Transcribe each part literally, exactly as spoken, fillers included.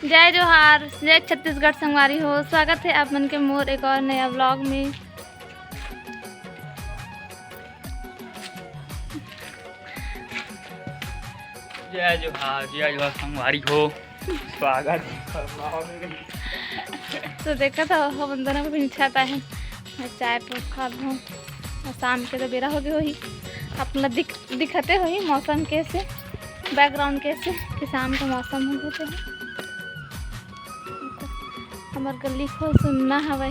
जय जोहार, जय छत्तीसगढ़ संगवारी हो। स्वागत है आप मन के मोर एक और नया व्लॉग में। जय जोहार, जय जोहार संगवारी हो, स्वागत है। तो देखा था, हम दोनों को भी छत आहे, मैं चाय पो खात हूँ। और शाम के तो बेरा हो गए होही, अपना दिख दिखते होही मौसम कैसे, बैकग्राउंड कैसे कि शाम का मौसम हो गए। हमर गली को सुनना हवय।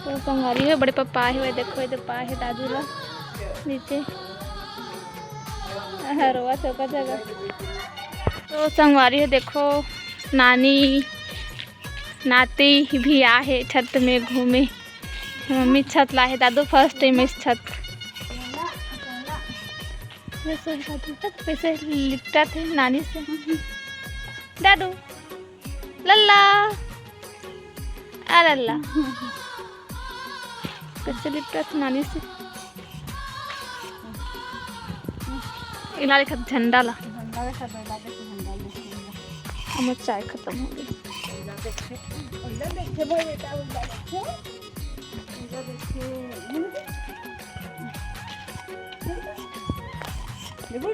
तो संगवारी हो, बड़े पप्पा आए हुए, देखो, ये पप्पा है दादू ला नीचे। हाँ, रोवा चौका जगह। तो संगवारी हो, देखो, नानी नाती भी आ है छत में घूमे। मम्मी छत ला है दादू, फर्स्ट टाइम इस छत। ये सोच दादू तक कैसे लिपटा थे नानी से। दादू, लल्ला, आ लल्ला, कैसे लिपटा थे नानी से। इला लिखा झंडा ला। झंडा लिखा, झंडा लिखा, झंडा लिखा। हमर चाय खत्म हो गई। इला देखे, इला देखे भाई बेटा, इला देखे। इला देखे। देखो।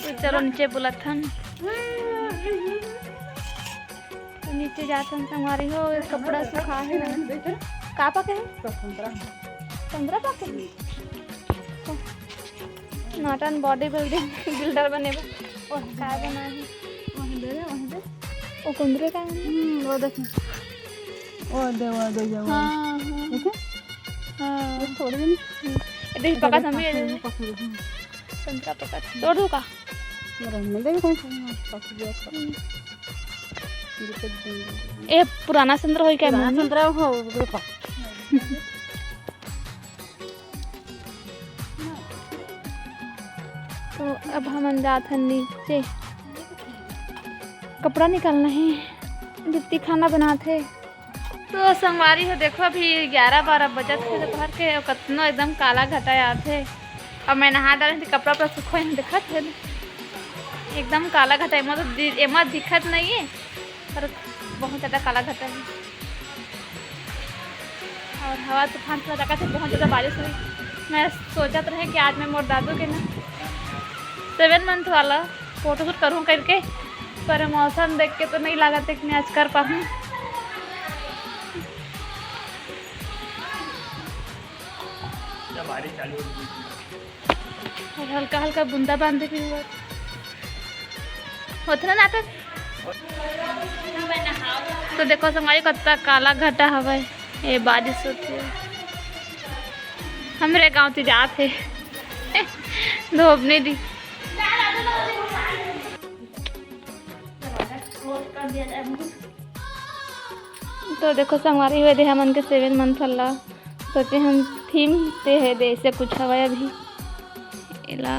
तो चलो नीचे बुलाथन। तो नीचे जाथन संगवारी हो, कपड़ा सुखा है। का पाके है? पंद्रह पाके है? नाटन बॉडी बिल्डिंग, बिल्डर बने बा। ओह, का बना है? वहीं दे रे, वहीं दे। ओ कुंदरे का है? हम्म, वो देख। वो दे, वो दे, वो दे। हाँ, हाँ। देखे? हाँ। ये छोड़ दे। हम्म। ये देख, पका समझ ये दे, पका दे। संतरा पका। तोड़ दूँ का? रहने दे, कोई पका दे। हम्म। ये तो दे दे। ए, पुराना संतरा होई क्या पुराना मम्मी? संतरा हो, ओकरे पा। तो अब हमन जात हन नीचे, कपड़ा निकालना है, दीप्ति खाना बनात हे। तो संगवारी हो, देखो, अभी ग्यारह बारह बजत हे दोपहर के, अउ कतनो एकदम काला घटा आत हे। अब मैं नहा डाले, तो कपड़ा उपड़ा सुखोए हे, देखत हे, एकदम काला घटा। एमा तो दि-, एमा दिखत नहीं है, पर बहुत ज़्यादा काला घटा है। और हवा तूफान थोड़ा लगा थे, बहुत ज़्यादा बारिश हुई। मैं सोचत रहे कि आज मैं मोर दादू के ना सेवन मंथ वाला फोटोशूट करूँ करके, पर मौसम देख के तो नहीं लागत है कि मैं आज कर पाऊँ। बारिश चालू हो गई। और हल्का हल्का बूंदा बांधे भी हुआ। होथे ना नाटक। तो देखो संगवारी, कत्ता काला घटा हवय, ये बारिश होथे। हमरे गांव ती जात हे। धोबनी दी। तो देखो संगवारी, ये दे हमन के सेवन मंथ वाला, सोचे हम थीम ते हे दे, ऐसे कुछ हवय अभी। एला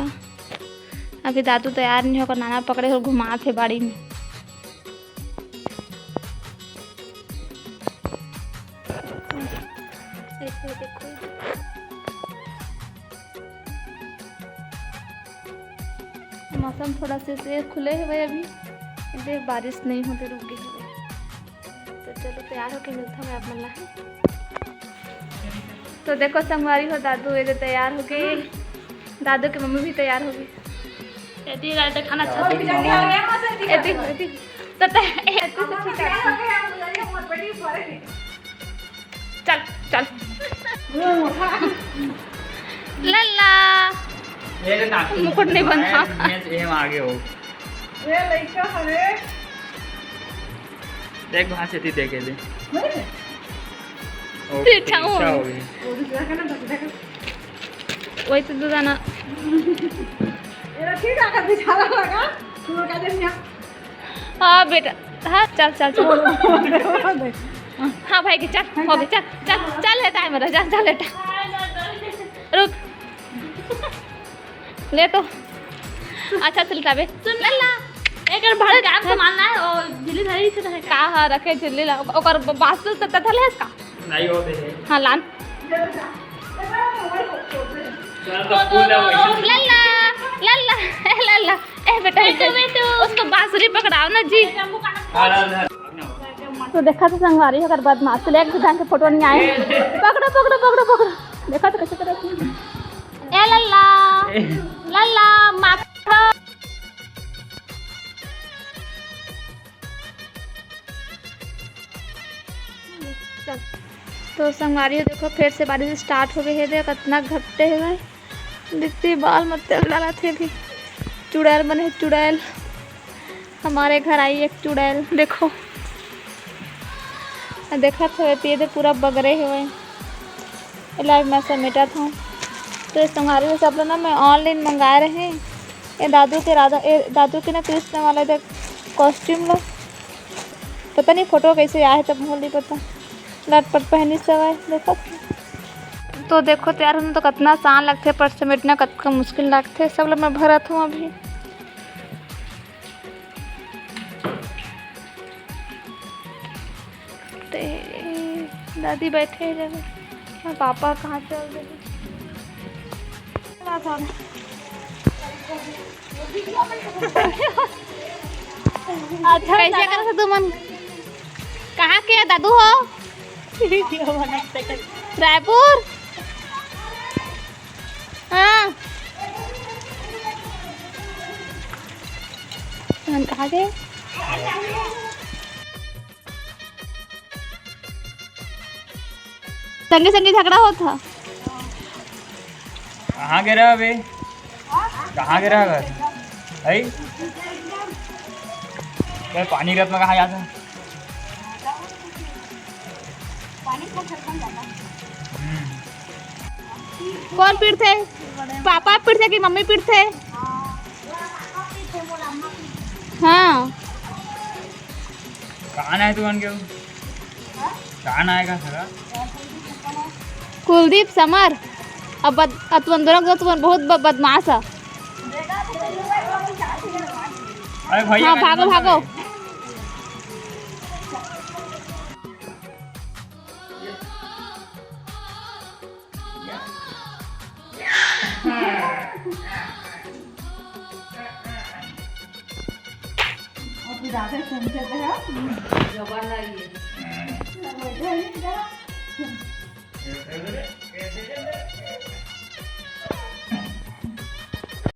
अभी दादू तैयार नहीं होकर नाना पकड़े हो घुमात हे बाड़ी में। ऐसे देखो। मौसम थोड़ा से, से खुले हवय अभी, इसलिए बारिश नहीं होते रुक गई हवय। तो चलो, तैयार होके मिलता हूँ मैं आप मन ला। तो देखो संगवारी हो, दादू ये तैयार हो गए, दादू के मम्मी भी तैयार हो गई। एती रात खाना अच्छा दादू की मम्मी। एती, एती। तो ते-, एती तो ठीक है। चल, चल। लल्ला। ये तो नाक मुकुट नहीं बंधा। मैं, मैं, ये आगे हो। ये लइका हरे। देख, वहाँ से ती देखे दे। नहीं। ओके, अच्छा हो। अच्छा हो गया। वो दूसरा का ना, दूसरा का। वही तो दूसरा ना। ये ठीक है, अगर बिछाना लगा, शुरू कर देंगे। हाँ बेटा, हाँ, चल, चल, चल। हाँ भाई के, चल, हो गया, चल, चल, चल, लेटा है मेरा, चल, चल, लेटा। रुक। ले तो। अच्छा, चल, जाबे। सुन लल्ला, एक बार भाड़े काम सामान लाए, और झिल्ली धरी से रहे। का हा, रखे झिल्ली ला, ओकर बास तो तत्ता ले इसका। नहीं होते हैं। हाँ, लान। लल्ला, लल्ला, ए लल्ला, ए बेटा, ए बेटा, उसको बांसुरी पकड़ाओ ना जी। तो देखा तो संगवारी हो, अगर बदमाश ले एक ढंग के फोटो नहीं आए। पकड़ो, पकड़ो, पकड़ो, पकड़ो। देखा तो कैसे करे। ए लल्ला, लल्ला, माखन। चल। तो संगवारी हो, देखो, फिर से बारिश स्टार्ट हो गई है। देख, कितना घपटे है भाई। देखते बाल मत डाला थे भी। चुड़ैल बने, चुड़ैल। हमारे घर आई एक चुड़ैल, देखो। देखत हो, ये पूरा बगरे हुए। एला मैं समेटत हूँ। तो ये संगवारी हो, सब ला ना मैं ऑनलाइन मंगाए रहे। ये दादू के राधा, ये दादू के ना कृष्ण वाला इधर कॉस्ट्यूम ला। पता नहीं फोटो कैसे आए, तब मोला नहीं पता। लटपट पहनी सवाए, देखो। तो देखो, तैयार होना तो कितना आसान लगथे, पर समेटना कतका मुश्किल लगथे। सब ला मैं भरत हूँ अभी। ते दादी बैठे हे जगह, मैं पापा कहाँ चल रहे? अच्छा, कैसे करत हो तुमन? कहाँ के दादू हो? रायपुर। हाँ। तुमन कहाँ के? संगे संगे झगड़ा होत ह। कहाँ गे रहा बे? कहाँ गे रहा घर? है? बे, पानी रत में कहाँ जाता? हम्म। कौन पीटथे? पापा पीटथे कि मम्मी पीटथे? हाँ। कहाँ ना है तू बन के? कहाँ ना आएगा सगा? कुलदीप समर, अब बद-, अब तुमन दोनों को, तुमन बहुत ब-, बदमाश है। अरे भैया, हाँ, मैं भागो, भागो।